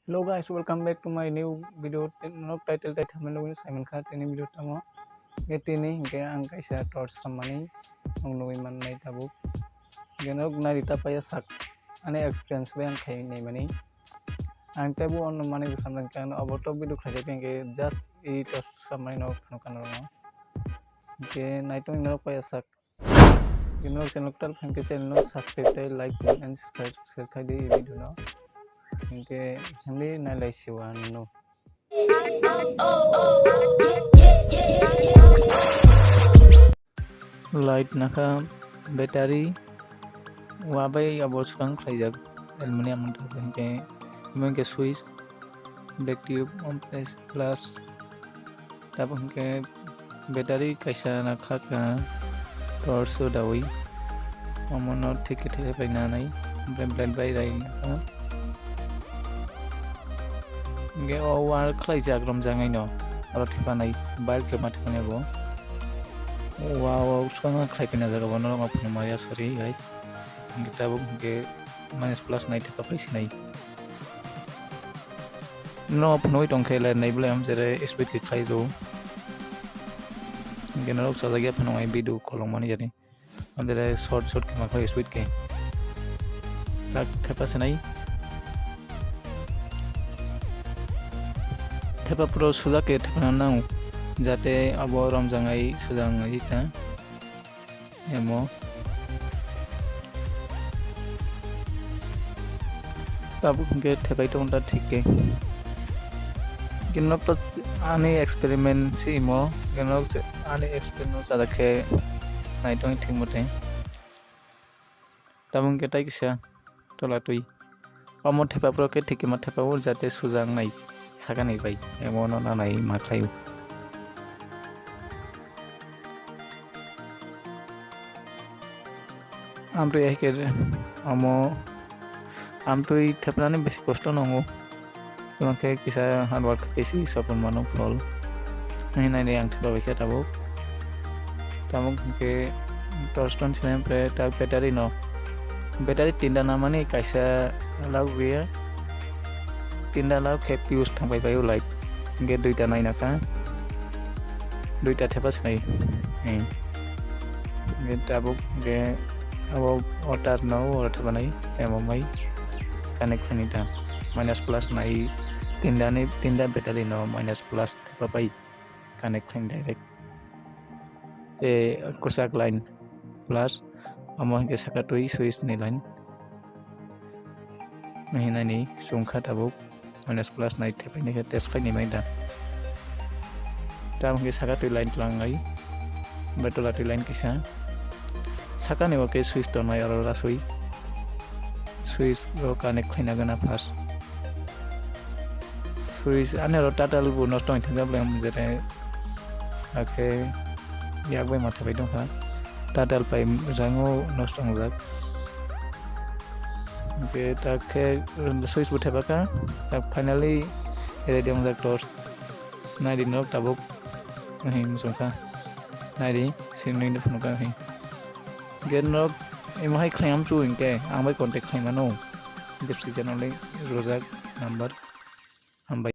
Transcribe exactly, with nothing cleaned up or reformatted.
Hello guys, welcome back to my new video. Norok title tai thumbnail nugwi sai mankha tini video tamo. Hwnkhe tini hwnkhe ang kaisa torch srammani nwng nugwi mannai tabuk. Hwnkhe norok naidi ta paiya sak ani experience bai ang khai naimani. Ang teibo ono manwi bwsam nangkhe ang obo tok video khlaijak hwnkhe just i torch srammani no phunukha norokno. Hwnkhe naitongni norok paiya sak. Norok channel kwtal khankhe channel no subscribe tei like and share, share khai di video no. Hwnkhe hwnwi nailai siwa no. Light nakha battery wa bai abo swkang khlaijak aluminium wngkha hwnkhe imo hwnkhe switch. Black tube, one plus, plus. Tabuk hwnkhe battery kaisa na khaka torch o dawi. Omono thik khe thik pai nanai. Omo bai rai nakha. Hwnkhe o wire khlaijak romjak nai no. Oro thepanai, wire khe ma thepanai bo. Wa, wa, swkang khlai pina jaga bo norok ma phunukma ya, sorry guys. Hwnkhe tabuk hwnkhe minus plus nai thapa phai sinai. No phunugwi tongkhe ler nai belai am jere speed khe khlai rw. Hwnkhe norok chajak ya phano ai video kolok mani jani. Am jere short short khe ma khlai speed khe. Tak thepa sinai. Thepa puro sujak khe thepa nango. Jate abo romjak ai sujak ai ta. Emo. Tabuk hwnkhe thepai tongo da thik khe. Kinok to ani experiment si imo. Kinok ani experiment chajak khe nai tong thik mote. Tabuk hwnkhe tai kisa tola twi. Omo thepa pro khe thik khe ma thepa o jate sujak nai sakani bai emo no nanai ma khlai o. Amtwi hai khe omo amtwi thepnani bisi kosto nango. Tamo khe kisa hard work khe si sopon mano phol. Nini nai ang thepa bai khe tabuk. Tabuk hwnkhe torch ton sini pre ta battery no. Battery tinta namani kaisa lagwi tinta lak khe fuse thangbai bai o light. Hwnkhe duita naina kha. Duita thepa sinai. Hwnkhe tabuk hwnkhe abo o tar no o thepa nai. Emo mai connect khainai ta. Minus plus nai tinta ni tinta battery no minus plus thepa pai. Connect khlaini direct. Tei kwchak line plus omo hwnkhe saka twi switch ni line. Hinani chwngkha tabuk minus plus nai thepai ni khe test khaini mai da. Tamo hwnkhe saka twi line tlangnai. Bai tola twi line kisa. Sakani bo khe switch tongnai oro rasui. Switch o connect khlaina gana first. Switch ani oro total bo nosto wngthang jabla jere akhe yak bai ma thepai tongkha. Total pai jang o nosto wngjak. Hwnkhe ta khe switch bo thepakha. Ta finally ready wngjak torch. Naidi norok tabuk. Hwnkhe muchungkha. Naidi sini phunukha hwnkhe. Hwnkhe norok imo hai khlai amchu hwnkhe ang bai contact khlai mano. Description o link rwjak number. Hambai.